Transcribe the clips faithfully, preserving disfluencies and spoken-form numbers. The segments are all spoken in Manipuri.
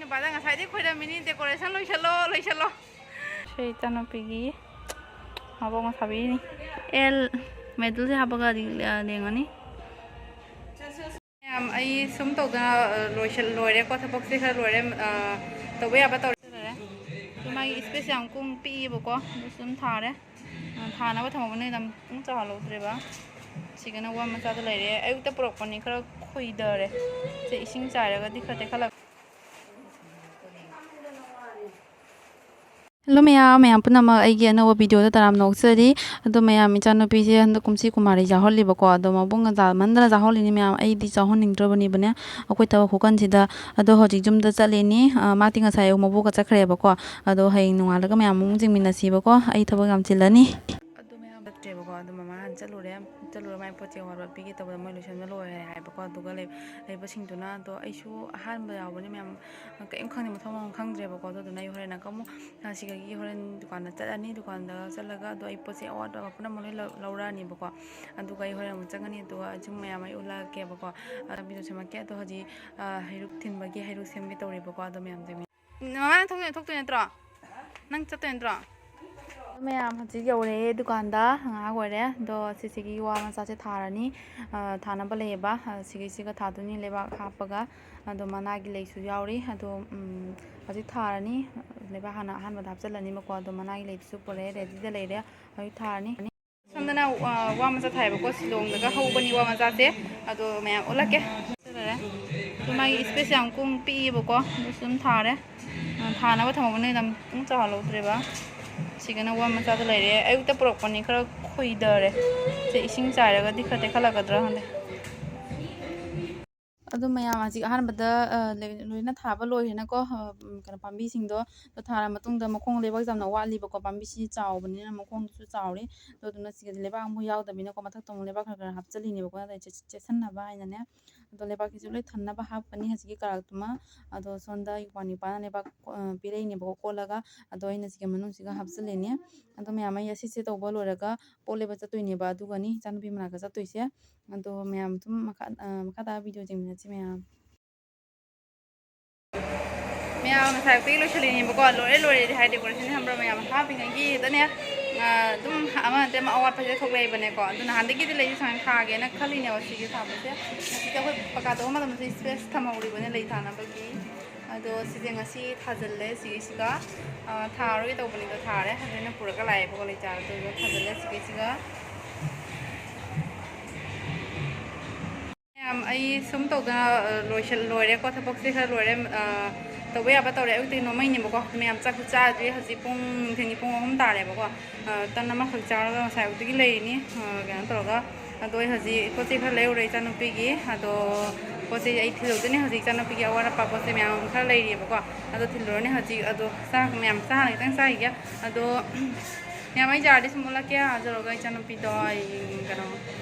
ꯕꯥꯗ ꯉꯁꯥꯏꯗꯩ ꯈꯣꯏꯔꯝꯃꯤꯅꯤ, decoration ꯂꯣꯏꯁꯜꯂꯣ, ꯂꯣꯏꯁꯜꯂꯣ꯫ ꯁꯤ ꯏꯆꯥꯅꯨꯄꯤꯒꯤ ꯃꯕꯣꯛꯅ ꯁꯥꯕꯤꯔꯤꯅꯤ꯫ ꯑꯦꯜ medalꯁꯦ ꯍꯥꯞꯄꯒꯗꯤ, ꯑ, ꯂꯦꯡꯉꯅꯤ꯫ ꯃꯌꯥꯝ, ꯑꯩ ꯁꯨꯝ ꯇꯧꯗꯅ, ꯑ, ꯂꯣꯏꯁꯜ-, ꯂꯣꯏꯔꯦꯀꯣ, ꯊꯕꯛꯁꯦ ꯈꯔ ꯂꯣꯏꯔꯦ꯫ ꯑ, ꯇꯧꯕ ꯌꯥꯕ ꯇꯧꯔꯦ꯫ ꯂꯣꯏꯔꯦ꯫ ꯑꯗꯨ ꯃꯥꯒꯤ space ꯌꯥꯝ ꯀꯨꯡ ꯄꯤꯛꯏꯕꯀꯣ, ꯑꯗꯨꯁꯨ ꯑꯗꯨꯝ ꯊꯥꯔꯦ꯫ ꯑ, ꯊꯥꯅꯕ ꯊꯝꯍꯧꯕꯅꯦ, ꯌꯥꯝ ꯄꯨꯡ ꯆꯥꯎꯍꯜꯍꯧꯗ꯭ꯔꯦꯕ꯫ ꯁꯤꯒꯅ ꯋꯥ ꯃꯆꯥꯗ ꯂꯩꯔꯦ꯫ ꯑꯌꯨꯛꯇ ꯄꯨꯔꯛꯄꯅꯤ, ꯈꯔ ꯈꯨꯏꯗꯔꯦ꯫ ꯁꯦ ꯏꯁꯤꯡ ꯆꯥꯏꯔꯒꯗꯤ ꯈꯔ ꯇꯦꯛꯈꯠꯂꯛ-, Hello ꯃꯌꯥꯝ, ꯃꯌꯥꯝ ꯄꯨꯝꯅꯃꯛ ꯑꯩꯒꯤ ꯑꯅꯧꯕ videoꯗ ꯇꯔꯥꯝꯅ ꯑꯣꯛꯆꯔꯤ꯫ ꯑꯗꯣ ꯃꯌꯥꯝ, ꯏꯆꯥꯅꯨꯄꯤꯁꯦ ꯍꯟꯗꯛ ꯀꯨꯝꯁꯤ ꯀꯨꯃꯥꯔꯤ ꯌꯥꯎꯍꯜꯂꯤꯕꯀꯣ꯫ ꯑꯗꯣ ꯃꯕꯨꯡꯅ ꯆꯥꯃꯟꯗꯅ ꯆꯥꯎꯍꯜꯂꯤꯅꯤ ꯃꯌꯥꯝ꯫ ꯑꯩꯗꯤ ꯆꯥꯎꯍꯟꯅꯤꯡꯗ꯭ꯔꯕꯅꯤꯕꯅꯦ ꯑꯩꯈꯣꯏ ꯊꯕꯛ ꯈꯨꯀꯟꯁꯤꯗ꯫ ꯑꯗꯣ ꯍꯧꯖꯤꯛ ꯌꯨꯝꯗ ꯆꯠꯂꯤꯅꯤ꯫ ꯑ, ꯃꯥꯗꯤ ꯉꯁꯥꯏ ꯑꯌꯨꯛ ꯃꯕꯣꯛꯀ ꯆꯠꯈ꯭ꯔꯦꯕꯀꯣ꯫ ꯑꯗꯣ ꯍꯌꯦꯡ ꯅꯣꯡꯉꯥꯜꯂꯒ ꯃꯌꯥꯝ ꯑꯃꯨꯛ ꯌꯦꯡꯃꯤꯟꯅꯁꯤꯕꯀꯣ꯫ ꯑꯩ ꯊꯕꯛ ꯌꯥꯝ ꯆꯤꯜꯂꯅꯤ꯫ ꯑꯗꯨ ꯃꯌꯥꯝ ꯆꯠꯇ꯭ꯔꯦꯕꯀꯣ꯫ ꯑꯗꯣ ꯃꯃꯥ ꯍꯥꯟꯅ ꯆꯠꯂꯨꯔꯦ꯫ ꯆꯠꯂꯨꯔ ꯃꯥꯏ ꯄꯣꯠ ꯆꯩ ꯑꯋꯥꯠꯄ ꯄꯤꯒꯦ ꯇꯧꯕꯗ ꯃꯣꯏ ꯂꯣꯏꯁꯟꯕ ꯂꯣꯏꯔꯦ ꯍꯥꯏꯕꯀꯣ꯫ ꯑꯗꯨꯒ ꯂꯩ-, ꯂꯩꯕꯁꯤꯡꯗꯨꯅ, ꯑꯗꯣ ꯑꯩꯁꯨ ꯑꯍꯥꯟꯕ ꯌꯥꯎꯕꯅꯤ ꯃꯌꯥꯝ, ꯀꯔꯤꯝ ꯈꯪꯗꯦ, ꯃꯊꯣꯡ ꯃꯔꯝ ꯈꯪꯗ꯭ꯔꯦꯕꯀꯣ꯫ ꯑꯗꯨꯗꯨꯅ ꯑꯩ ꯍꯣꯔꯦꯟ ꯑꯃꯨꯛ, ꯑ, ꯁꯤꯗꯒꯤ ꯍꯣꯔꯦꯟ ꯗꯨꯀꯥꯟꯗ ꯆꯠꯂꯅꯤ꯫ ꯗꯨꯀꯥꯟꯗ ꯆꯠꯂꯒ ꯑꯗꯣ ꯑꯩ ꯄꯣꯠ ꯆꯩ ꯑꯋꯥꯠꯄ ꯄꯨꯝꯅꯃꯛ ꯂꯣꯏ ꯂꯧ-, ꯂꯧꯔꯛꯑꯅꯤꯕꯀꯣ꯫ ꯑꯗꯨꯒ ꯑꯩ ꯍꯣꯔꯦꯟ ꯑꯃꯨꯛ ꯆꯪꯉꯅꯤ꯫ ꯑꯗꯨꯒ ꯁꯨꯝ ꯃꯌꯥꯝ ꯑꯩ ꯎꯠꯂꯛꯀꯦꯕꯀꯣ꯫ ꯑ, video ꯁꯦꯝꯃꯛꯀꯦ꯫ ꯑꯗꯣ ꯍꯧꯖꯤꯛ, ꯑ, ꯍꯩꯔꯨꯛ ꯊꯤꯟꯕꯒꯤ ꯍꯩꯔꯨꯛ ꯁꯦꯝꯒꯦ ꯇꯧꯔꯤꯕꯀꯣ꯫ ꯑꯗꯣ ꯃꯌꯥꯝ ꯌꯦꯡꯃꯤꯟꯅ-, ꯃꯃꯥ, ꯅꯪ ꯊꯣꯛꯇꯣꯏ, ꯊꯣꯛꯇꯣꯏ ꯅꯠꯇ꯭ꯔꯣ? ꯅꯪ ꯆꯠꯇꯣꯏ ꯅꯠꯇ꯭ꯔꯣ? ꯃꯌꯥꯝ ꯍꯧꯖꯤꯛ ꯌꯧꯔꯦ ꯗꯨꯀꯥꯟꯗ, ꯉꯥꯏꯍꯥꯛ ꯑꯣꯏꯔꯦ꯫ ꯑꯗꯣ ꯁꯤꯁꯤꯒꯤ ꯋꯥ ꯃꯆꯥꯁꯦ ꯊꯥꯔꯅꯤ꯫ ꯑ, ꯊꯥꯅꯕ ꯂꯩꯌꯦꯕ, ꯑ, ꯁꯤꯒꯤꯁꯤꯒ ꯊꯥꯗꯣꯏꯅꯤ, ꯂꯩꯕꯥꯛ ꯍꯥꯞꯄꯒ꯫ ꯑꯗꯣ ꯃꯅꯥꯒꯤ ꯂꯩꯁꯨ ꯌꯥꯎꯔꯤ꯫ ꯑꯗꯣ, ꯎꯝ, ꯍꯧꯖꯤꯛ ꯊꯥꯔꯅꯤ꯫ ꯂꯩꯕꯥꯛ ꯍꯥꯟꯅ ꯑꯍꯥꯟꯕꯗ ꯍꯥꯞꯆꯤꯜꯂꯅꯤꯕꯀꯣ꯫ ꯑꯗꯣ ꯃꯅꯥꯒꯤ ꯂꯩꯗꯨꯁꯨ ꯄꯨꯔꯛꯑꯦ, readyꯗ ꯂꯩꯔꯦ꯫ ꯍꯧꯖꯤꯛ ꯊꯥꯔꯅꯤ꯫ ꯁꯣꯝꯗꯅ, ꯑ, ꯋꯥ ꯃꯆꯥ ꯊꯥꯏꯕꯀꯣ, ꯁꯤꯂꯣꯡꯗꯒ ꯍꯧꯕꯅꯤ ꯋꯥ ꯃꯆꯥꯁꯦ꯫ ꯑꯗꯣ ꯃꯌꯥꯝ ꯎꯠꯂꯛꯀꯦ꯫ ꯂꯣꯏꯔꯦ꯫ ꯑꯗꯣ ꯃꯥꯒꯤ space ꯌꯥꯝ ꯀꯨꯡ ꯄꯤꯛꯏꯕꯀꯣ, ꯑꯗꯨꯁꯨ ꯑꯗꯨꯝ ꯊꯥꯔꯦ꯫ ꯑ, ꯊꯥꯅꯕ ꯊꯝꯍꯧꯕꯅꯦ, ꯌꯥꯝ ꯄꯨꯡ ꯆꯥꯎꯍꯜꯍꯧꯗ꯭ꯔꯦꯕ꯫ ꯁꯤꯒꯅ ꯋꯥ ꯃꯆꯥꯗ ꯂꯩꯔꯦ꯫ ꯑꯌꯨꯛꯇ ꯄꯨꯔꯛꯄꯅꯤ, ꯈꯔ ꯈꯨꯏꯗꯔꯦ꯫ ꯁꯦ ꯏꯁꯤꯡ ꯆꯥꯏꯔꯒꯗꯤ ꯈꯔ ꯇꯦꯛꯈꯠꯂꯛꯀꯗ꯭ꯔꯥ ꯈꯪꯗꯦ꯫ ꯑꯗꯣ ꯃꯌꯥꯝ ꯍꯧꯖꯤꯛ ꯑꯍꯥꯟꯕꯗ, ꯑ, ꯂꯣꯏ-, ꯂꯣꯏꯅ ꯊꯥꯕ ꯂꯣꯏꯔꯦꯅꯀꯣ꯫ ꯑ, ꯎꯝ, ꯀꯩꯅꯣ, ꯄꯥꯝꯕꯤꯁꯤꯡꯗꯣ ꯊꯥꯔ ꯃꯇꯨꯡꯗ ꯃꯈꯣꯡ ꯂꯩꯕꯥꯛ ꯌꯥꯝꯅ ꯋꯥꯠꯂꯤꯕꯀꯣ꯫ ꯄꯥꯝꯕꯤꯁꯤ ꯆꯥꯎꯕꯅꯤꯅ ꯃꯈꯣꯡꯗꯨꯁꯨ ꯆꯥꯎꯔꯦ꯫ ꯑꯗꯨꯗꯨꯅ ꯁꯤꯗꯗꯤ ꯂꯩꯕꯥꯛ ꯑꯃꯨꯛ ꯌꯥꯎꯗꯕꯅꯤꯅꯀꯣ, ꯃꯊꯛꯇ ꯑꯃꯨꯛ ꯂꯩꯕꯥꯛ ꯈꯔ ꯈꯔ ꯍꯥꯞꯆꯤꯜꯂꯤꯅꯦꯕꯀꯣ, ꯅꯠꯇ꯭ꯔꯗꯤ ꯆꯦ-, ꯆꯦ-, ꯆꯦꯠꯁꯟꯅꯕ ꯍꯥꯏꯅꯅꯦ꯫ ꯑꯗꯣ ꯂꯩꯕꯥꯛꯁꯤꯁꯨ ꯂꯣꯏ ꯊꯟꯅꯕ ꯍꯥꯞꯀꯅꯤ ꯍꯧꯖꯤꯛꯀꯤ ꯀꯔꯥꯛꯇꯨꯃ꯫ ꯑꯗꯣ ꯁꯣꯝꯗ ꯏꯄ꯭ꯋꯥ ꯅꯤꯄꯥꯅ ꯂꯩꯕꯥꯛ, ꯑ, ꯄꯤꯔꯛꯏꯅꯦꯕꯀꯣ ꯀꯣꯠꯂꯒ꯫ ꯑꯗꯣ ꯑꯩꯅ ꯁꯤꯒꯤ ꯃꯅꯨꯡꯁꯤꯒ ꯍꯥꯞꯆꯤꯜꯂꯤꯅꯦ꯫ ꯑꯗꯣ ꯃꯌꯥꯝ, ꯑꯩ ꯑꯁꯤꯁꯦ ꯇꯧꯕ ꯂꯣꯏꯔꯒ ꯄꯣꯠ ꯂꯩꯕ ꯆꯠꯇꯣꯏꯅꯦꯕ, ꯑꯗꯨꯒꯅꯤ ꯏꯆꯥꯅꯨꯄꯤ ꯃꯅꯥꯛꯇ ꯆꯠꯇꯣꯏꯁꯦ꯫ ꯑꯗꯣ ꯃꯌꯥꯝ ꯑꯗꯨꯝ ꯃꯈꯥ, ꯑ, ꯃꯈꯥ ꯇꯥꯕ video ꯌꯦꯡꯃꯤꯟꯅꯁꯤ ꯃꯌꯥꯝ꯫ ꯉꯁꯥꯏ ꯑꯌꯨꯛꯇꯒꯤ ꯂꯣꯏꯁꯤꯜꯂꯤꯅꯦꯕꯀꯣ꯫ ꯂꯣꯏꯔꯦ ꯂꯣꯏꯔꯦꯗꯤ ꯍꯥꯏ, decoration ꯁꯦ ꯈꯪꯕ꯭ꯔꯥ ꯃꯌꯥꯝ? ꯍꯥꯞꯄꯤꯉꯩꯒꯤꯗꯅꯦ, ꯑ, ꯑꯗꯨꯝ ꯑꯃ ꯅꯠꯇꯦ ꯑꯃ ꯑꯋꯥꯠꯄꯁꯦ ꯊꯣꯛꯂꯛꯏꯕꯅꯦꯀꯣ꯫ ꯑꯗꯨ ꯅꯍꯥꯟꯗꯒꯤꯗꯤ ꯂꯩꯁꯦ ꯁꯨꯃꯥꯏꯅ ꯊꯥꯒꯦꯅ ꯈꯜꯂꯤꯅꯦꯕ ꯁꯤꯒꯤ ꯊꯥꯕꯁꯦ꯫ ꯉꯁꯤꯗꯤ ꯑꯩꯈꯣꯏ ꯄꯀꯥ ꯇꯧꯕ ꯃꯇꯝꯗꯁꯨ space ꯊꯝꯍꯧꯔꯤꯕꯅꯦ ꯂꯩ ꯊꯥꯅꯕꯒꯤ꯫ ꯑꯗꯣ ꯁꯤꯁꯦ ꯉꯁꯤ ꯊꯥꯖꯤꯜꯂꯦ ꯁꯤꯒꯤꯁꯤꯒ꯫ ꯑ, ꯊꯥꯔꯔꯣꯏꯒꯦ ꯇꯧꯕꯅꯤꯗꯣ ꯊꯥꯔꯦ꯫ ꯑꯗꯨ ꯑꯩꯅ ꯄꯨꯔꯒ ꯂꯥꯛꯑꯦꯕꯀꯣ ꯂꯩ ꯆꯥꯔ꯫ ꯑꯗꯨꯗꯨꯒ ꯊꯥꯖꯤꯜꯂꯦ ꯁꯤꯒꯤꯁꯤꯒ꯫ ꯃꯌꯥꯝ, ꯑꯩ ꯁꯨꯝ ꯇꯧꯗꯅ, ꯑ, ꯂꯣꯏꯁꯤꯜ-, ꯂꯣꯏꯔꯦꯀꯣ, ꯊꯕꯛꯁꯦ ꯈꯔ ꯂꯣꯏꯔꯦ꯫ ꯑ, ꯇꯧꯕ ꯌꯥꯕ ꯇꯧꯔꯦ꯫ ꯑꯌꯨꯛꯇꯒꯤ ꯅꯣꯃꯩꯅꯦꯕꯀꯣ, ꯃꯌꯥꯝ ꯆꯥꯛꯁꯨ ꯆꯥꯗ꯭ꯔꯤ꯫ ꯍꯧꯖꯤꯛ ꯄꯨꯡ ꯅꯨꯡꯊꯤꯜꯒꯤ ꯄꯨꯡ ꯑꯍꯨꯝ ꯇꯥꯔꯦꯕꯀꯣ꯫ ꯑ, ꯇꯟ ꯑꯃꯈꯛ ꯆꯥꯔꯒ ꯉꯁꯥꯏ ꯑꯌꯨꯛꯇꯒꯤ ꯂꯩꯔꯤꯅꯤ, ꯑ, ꯀꯩꯅꯣ ꯇꯧꯔꯒ꯫ ꯑꯗꯣ ꯑꯩ ꯍꯧꯖꯤꯛ ꯄꯣꯠ ꯆꯩ ꯈꯔ ꯂꯩꯔꯨꯔꯦ ꯏꯆꯥꯅꯨꯄꯤꯒꯤ꯫ ꯑꯗꯣ ꯄꯣꯠ ꯆꯩ ꯑꯩ ꯊꯤꯜꯂꯨꯗꯣꯏꯅꯦ ꯍꯧꯖꯤꯛ ꯏꯆꯥꯅꯨꯄꯤꯒꯤ ꯑꯋꯥꯠ ꯑꯄꯥ ꯄꯣꯠ ꯆꯩ ꯃꯌꯥꯝ ꯑꯃ ꯈꯔ ꯂꯩꯔꯤꯑꯕꯀꯣ꯫ ꯑꯗꯣ ꯊꯤꯜꯂꯨꯔꯅꯤ ꯍꯧꯖꯤꯛ꯫ ꯑꯗꯣ ꯆꯥꯛ ꯃꯌꯥꯝ ꯆꯥ ꯈꯤꯇꯪ ꯆꯥꯈꯤꯒꯦ꯫ ꯑꯗꯣ ꯃꯌꯥꯝ, ꯑꯩ ꯌꯥꯔꯗꯤ ꯁꯨꯝ ꯑꯣꯜꯂꯛꯀꯦ꯫ ꯑꯥ ꯌꯧꯔꯒ ꯏꯆꯥꯅꯨꯄꯤꯗꯣ ꯑꯩ ꯀꯩꯅꯣ,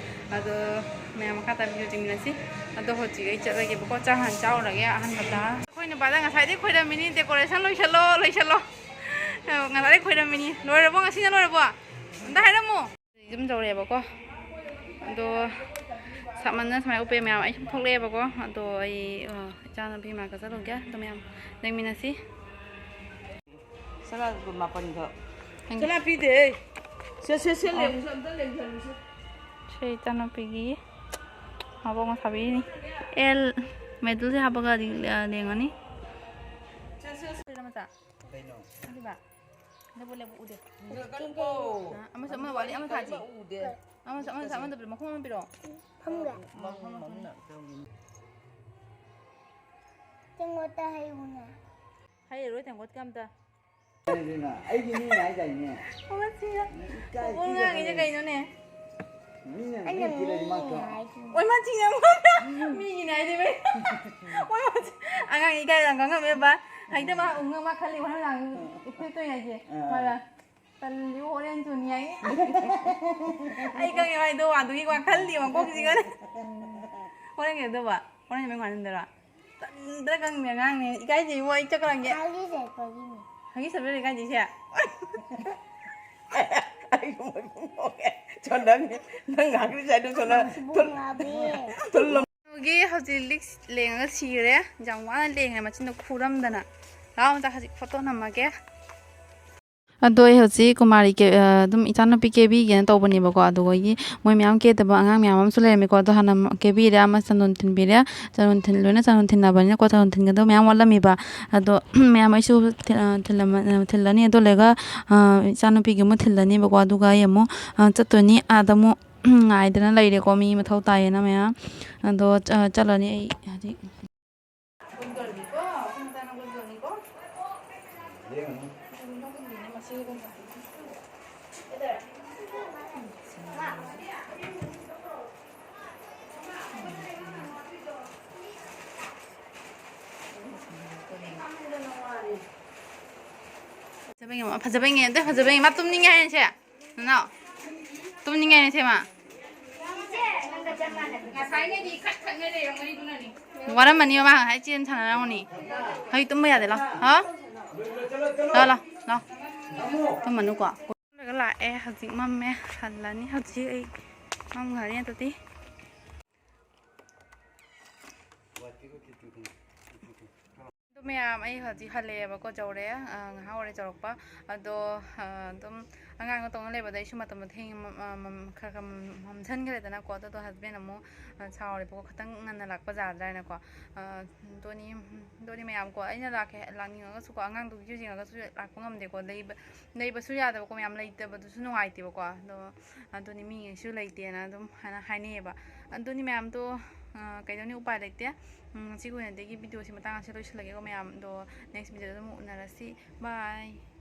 ꯑꯗꯣ ꯃꯌꯥꯝ ꯃꯈꯥ ꯇꯥꯕ video ꯌꯦꯡꯃꯤꯟꯅꯁꯤ꯫ ꯑꯗꯣ ꯍꯧꯖꯤꯛ ꯑꯩ ꯆꯠꯂꯒꯦꯕꯀꯣ꯫ ꯆꯥꯛ ꯍꯥꯟꯅ ꯆꯥꯎꯔꯒꯦ ꯑꯍꯥꯟꯕꯗ꯫ ꯑꯩꯈꯣꯏ ꯅꯨꯄꯥꯗ ꯉꯁꯥꯏꯗꯩ ꯈꯣꯏꯔꯝꯃꯤꯅꯤ, decoration ꯂꯣꯏꯁꯜꯂꯣ, ꯂꯣꯏꯁꯜꯂꯣ꯫ ꯉꯁꯥꯏꯗꯩ ꯈꯣꯏꯔꯝꯃꯤꯅꯤ꯫ ꯂꯣꯏꯔꯕꯣ? ꯉꯁꯤꯅ ꯂꯣꯏꯔꯕꯣ? ꯑꯝꯇ ꯍꯥꯏꯔꯝꯃꯨ꯫ ꯑꯗꯨꯝ ꯇꯧꯔꯦꯕꯀꯣ꯫ ꯑꯗꯣ ꯁꯥꯃꯟꯗꯅ ꯁꯨꯃꯥꯏꯅ ꯎꯞꯄꯦ ꯃꯌꯥꯝ꯫ ꯑꯩ ꯁꯨꯝ ꯊꯣꯛꯂꯛꯑꯦꯕꯀꯣ꯫ ꯑꯗꯣ ꯑꯩ, ꯑ, ꯏꯆꯥꯅꯨꯄꯤ ꯃꯅꯥꯛꯇ ꯆꯠꯂꯨꯒꯦ꯫ ꯑꯗꯣ ꯃꯌꯥꯝ ꯂꯩꯃꯤꯟꯅꯁꯤ꯫ ꯁꯅꯥ ꯂꯨꯄꯥ ꯃꯥꯄꯟꯈꯛ꯫ ꯍꯪ- ꯁꯅꯥ ꯄꯤꯗꯦꯍꯦ꯫ ꯁꯦ, ꯁꯦ, ꯁꯦ, ꯑꯣ꯫ ꯂꯦꯡꯉꯨꯁꯦ, ꯑꯝꯇ ꯂꯦꯡꯁꯜꯂꯨꯁꯦ꯫ ꯁꯤ ꯏꯆꯥꯅꯨꯄꯤꯒꯤ ꯃꯕꯣꯛꯅ ꯁꯥꯕꯤꯔꯤꯅꯤ꯫ ꯑꯦꯜ medal ꯁꯦ ꯍꯥꯞꯄꯒꯗꯤ, ꯑ, ꯂꯦꯡꯉꯅꯤ꯫ ꯁꯦ, ꯁꯦ, ꯁꯦ꯫ ꯃꯆꯥ꯫ ꯀꯩꯅꯣ? ꯑꯗꯨꯒ ꯂꯦꯞꯄꯨ, ꯂꯦꯞꯄꯨ, ꯎꯗꯦ꯫ ꯎꯗꯦ, ꯀꯩꯅꯣ? ꯑ, ꯑꯃꯁꯨ, ꯑꯃ ꯋꯥꯠꯂꯤ, ꯑꯃ ꯊꯥꯁꯤ꯫ ꯎꯗꯦ꯫ ꯑꯃꯁꯨ, ꯑꯃꯁꯨ, ꯑꯃꯗ ꯃꯈꯣꯡ ꯑꯃ ꯄꯤꯔꯛꯑꯣ꯫ ꯐꯝꯒ꯫ ꯃꯈꯣꯡ ꯃꯝꯅ ꯇꯧꯔꯤꯅꯤ꯫ ꯇꯦꯡꯀꯣꯠꯇ ꯍꯩꯌꯨꯅꯦ꯫ ꯍꯩꯔꯔꯣꯏ ꯇꯦꯡꯀꯣꯠꯀ ꯑꯝꯇ꯫ ꯑꯩꯒꯤ ꯃꯤ ꯍꯥꯏꯗꯥꯏꯅꯦ? ꯑꯃ ꯁꯤꯔ꯫ ꯏꯀꯥꯏ ꯃꯈꯣꯡ ꯊꯤꯒꯗꯕꯅꯦ꯫ ꯉꯥꯡꯉꯤꯁꯦ ꯀꯩꯅꯣꯅꯦ? ꯃꯤꯅ ꯑꯩꯅ ꯃꯤ ꯊꯤꯔꯗꯤ ꯃꯥ ꯃꯤ ꯀꯌꯥ? ꯍꯥꯏꯁꯤꯅꯤ꯫ ꯑꯣꯏ, ꯃꯥ ꯆꯤꯡꯅꯕ ꯃꯥꯜꯂꯦ꯫ ꯃꯤꯒꯤꯅꯦ ꯍꯥꯏꯗꯤ ꯃꯤ-, ꯑꯣꯏ, ꯃꯥ ꯆꯤ-, ꯑꯉꯥꯡ ꯏꯀꯥꯏ ꯌꯥꯝ ꯈꯪꯉꯝꯃꯦ ꯕꯥ꯫ ꯍꯦꯛꯇ ꯃꯥ ꯎꯪꯉ ꯃꯥ ꯈꯜꯂꯤ ꯋꯥꯍꯪ ꯍꯪꯉꯤ ꯏꯐꯦꯠ ꯇꯧꯔꯤ ꯍꯥꯏꯁꯦ꯫ ꯑꯥ꯫ ꯃꯥꯅ ꯇꯜꯂꯤꯕꯨ ꯍꯣꯔꯦꯟ ꯆꯨꯅꯤ ꯍꯥꯏ꯫ ꯑꯩ ꯈꯪꯉꯦ ꯃꯥꯏꯗꯣ ꯑꯗꯨꯒꯤ ꯋꯥ ꯈꯜꯂꯤ ꯃꯀꯣꯛꯁꯤꯒꯅꯦ꯫ ꯍꯣꯔꯦꯟ ꯀꯩꯗꯧꯗꯧꯕ? ꯍꯣꯔꯦꯟ ꯃꯩ ꯉꯥꯟꯗꯣꯏꯔꯣ? ꯇꯟꯗ꯭ꯔꯥ ꯈꯪꯗꯦ ꯑꯉꯥꯡꯅꯦ꯫ ꯏꯀꯥꯏꯖꯩꯕꯣ ꯑꯩ ꯆꯠꯈ꯭ꯔꯒꯦ꯫ ꯍꯥꯏꯒꯤ ꯆꯠꯄꯒꯤꯅꯦ꯫ ꯍꯥꯏꯒꯤ ꯆꯠꯄꯩꯔꯣ ꯏꯀꯥꯏꯖꯩꯁꯦ? ꯑꯩ ꯃꯣꯏ ꯄꯨꯡ ꯃꯣꯛꯑꯦ꯫ ꯁꯣꯝꯗ ꯅꯪ ꯉꯥꯡꯂꯤꯁꯦ ꯑꯗꯨ ꯁꯣꯝꯗ ꯃꯁꯤ ꯊꯨꯜ-, ꯕꯣꯡ ꯉꯥꯕꯤ꯫ ꯊꯨꯜ-, ꯒꯤ ꯍꯧꯖꯤꯛ ꯂꯤꯛꯁ ꯂꯦꯡꯉꯒ ꯁꯤꯔꯦ꯫ ꯌꯥꯝ ꯋꯥꯅ ꯂꯦꯡꯉꯦ ꯃꯆꯤꯟꯗꯣ ꯈꯨꯔꯝꯗꯅ꯫ ꯂꯥꯛꯑꯣ ꯑꯝꯇ ꯍꯧꯖꯤꯛ ꯐꯣꯇꯣ ꯅꯝꯃꯒꯦ꯫ ꯑꯗꯣ ꯑꯩ ꯍꯧꯖꯤꯛ ꯀꯨꯃꯥꯔꯤ ꯀꯦ-, ꯑ, ꯑꯗꯨꯝ ꯏꯆꯥꯅꯨꯄꯤ ꯀꯦꯕꯤꯒꯦꯅ ꯇꯧꯕꯅꯦꯕꯀꯣ꯫ ꯑꯗꯨꯒꯤ ꯃꯣꯏ ꯃꯌꯥꯝ ꯀꯦꯗꯕ ꯑꯉꯥꯡ ꯃꯌꯥꯝ ꯑꯃꯁꯨ ꯂꯩꯔꯝꯃꯦꯀꯣ꯫ ꯑꯗꯣ ꯍꯥꯟꯅ ꯀꯦꯕꯤꯔꯦ, ꯑꯃ ꯆꯟꯗꯣꯟ ꯊꯤꯟꯕꯤꯔꯦ꯫ ꯆꯟꯗꯣꯟ ꯊꯤꯟ-, ꯂꯣꯏꯅ ꯆꯟꯗꯣꯟ ꯊꯤꯟꯅꯕꯅꯤꯅꯀꯣ, ꯆꯟꯗꯣꯟ ꯊꯤꯟꯒꯗꯕ ꯃꯌꯥꯝ ꯋꯥꯠꯂꯝꯃꯤꯕ꯫ ꯑꯗꯣ ꯃꯌꯥꯝ ꯑꯩꯁꯨ ꯊꯤ-, ꯑ, ꯊꯤꯜꯂꯝꯃ-, ꯑ, ꯊꯤꯜꯂꯅꯤ꯫ ꯑꯗꯨ ꯂꯣꯏꯔꯒ, ꯑ, ꯏꯆꯥꯅꯨꯄꯤꯒꯤ ꯑꯃꯨꯛ ꯊꯤꯜꯂꯅꯤꯕꯀꯣ꯫ ꯑꯗꯨꯒ ꯑꯩ ꯑꯃꯨꯛ, ꯑ, ꯆꯠꯇꯣꯏꯅꯤ꯫ ꯑꯥꯗ ꯑꯃꯨꯛ ꯉꯥꯏꯗꯅ ꯂꯩꯔꯦꯀꯣ, ꯃꯤ ꯃꯊꯧ ꯇꯥꯏꯌꯦꯅ ꯃꯌꯥꯝ꯫ ꯑꯗꯣ ꯆ-, ꯆꯠꯂꯅꯤ ꯑꯩ ꯍꯧꯖꯤꯛ꯫ ꯐꯖꯕ ꯌꯦꯡꯉꯣ, ꯐꯖꯕ ꯌꯦꯡꯉꯦ, ꯑꯝꯇ ꯐꯖꯕ ꯌꯦꯡꯉꯦ꯫ ꯃꯥ ꯇꯨꯝꯅꯤꯡꯉꯦ ꯍꯥꯏꯅꯦ ꯁꯦ꯫ ꯅꯅꯥꯎ, ꯇꯨꯝꯅꯤꯡꯉꯦ ꯍꯥꯏꯅꯦ ꯁꯦ ꯃꯥ꯫ ꯋꯥꯔꯝꯃꯅꯤ ꯃꯥ ꯉꯁꯥꯏ ꯆꯦꯟ ꯁꯥꯟꯅꯔꯝꯒꯅꯤ꯫ ꯍꯧꯖꯤꯛ ꯇꯨꯝꯕ ꯌꯥꯗꯦ꯫ ꯂꯥꯎ, ꯍꯥꯎ? ꯂꯥꯎ, ꯂꯥꯎ, ꯂꯥꯎ꯫ ꯇꯨꯝꯃꯅꯨꯀꯣ꯫ ꯂꯥꯛꯑꯦ, ꯍꯧꯖꯤꯛ ꯃꯝꯃꯦ꯫ ꯍꯜꯂꯅꯤ ꯍꯧꯖꯤꯛ ꯑꯩ꯫ ꯃꯝꯈ꯭ꯔꯅꯤ ꯑꯗꯨꯗꯤ꯫ ꯑꯗꯨ ꯃꯌꯥꯝ, ꯑꯩ ꯍꯧꯖꯤꯛ ꯍꯜꯂꯛꯑꯦꯕꯀꯣ, ꯌꯧꯔꯦ꯫ ꯑ, ꯉꯥꯏꯍꯥꯛ ꯑꯣꯏꯔꯦ ꯌꯧꯔꯛꯄ꯫ ꯑꯗꯣ, ꯑ, ꯑꯗꯨꯝ ꯑꯉꯥꯡꯗꯣ ꯇꯣꯡꯉ ꯂꯩꯕꯗ ꯑꯩꯁꯨ ꯃꯇꯝꯗꯣ ꯊꯦꯡ-, ꯃ-, ꯑ, ꯃꯝ-, ꯈꯔ ꯈꯔ ꯃꯝ-, ꯃꯝꯁꯟꯈ꯭ꯔꯦꯗꯅꯀꯣ꯫ ꯑꯗꯨꯗꯣ husband ꯑꯃꯨꯛ, ꯑ, ꯁꯥꯎꯔꯦꯕꯀꯣ, "ꯈꯤꯇꯪ ꯉꯟꯅ ꯂꯥꯛꯄ ꯌꯥꯗ꯭ꯔꯥ?" ꯍꯥꯏꯅꯀꯣ꯫ ꯑ, ꯑꯗꯨꯅꯤ, ꯑꯗꯨꯅꯤ ꯃꯌꯥꯝꯀꯣ, ꯑꯩꯅ ꯂꯥꯛꯀꯦ, ꯂꯥꯛꯅꯤꯡꯉꯒꯁꯨꯀꯣ, ꯑꯉꯥꯡꯗꯨꯒꯤ ꯌꯦꯡꯉꯒꯁꯨ ꯂꯥꯛꯄ ꯉꯝꯗꯦꯀꯣ꯫ ꯂꯩꯕ, ꯂꯩꯕꯁꯨ ꯌꯥꯗꯕꯀꯣ, ꯃꯌꯥꯝ ꯂꯩꯇꯕꯗꯨꯁꯨ ꯅꯨꯡꯉꯥꯏꯇꯦꯕꯀꯣ꯫ ꯑꯗꯣ ꯑꯗꯨꯅꯤ, ꯃꯤꯁꯨ ꯂꯩꯇꯦꯅ ꯑꯗꯨꯝ ꯍꯥꯏꯅ ꯍꯥꯏꯅꯩꯌꯦꯕ꯫ ꯑꯗꯨꯅꯤ ꯃꯌꯥꯝꯗꯣ, ꯑ, ꯀꯩꯗꯧꯅꯤ, ꯎꯄꯥꯏ ꯂꯩꯇꯦ꯫ ꯎꯝ, ꯉꯁꯤꯒꯤ ꯑꯣꯏꯅꯗꯤ ꯑꯩꯒꯤ video ꯁꯤ ꯃꯇꯥꯡ ꯑꯁꯤꯗ ꯂꯣꯏꯁꯤꯜꯂꯒꯦꯀꯣ ꯃꯌꯥꯝꯗꯣ꯫ Next video ꯗ ꯑꯃꯨꯛ ꯎꯅꯔꯁꯤ꯫ Bye꯫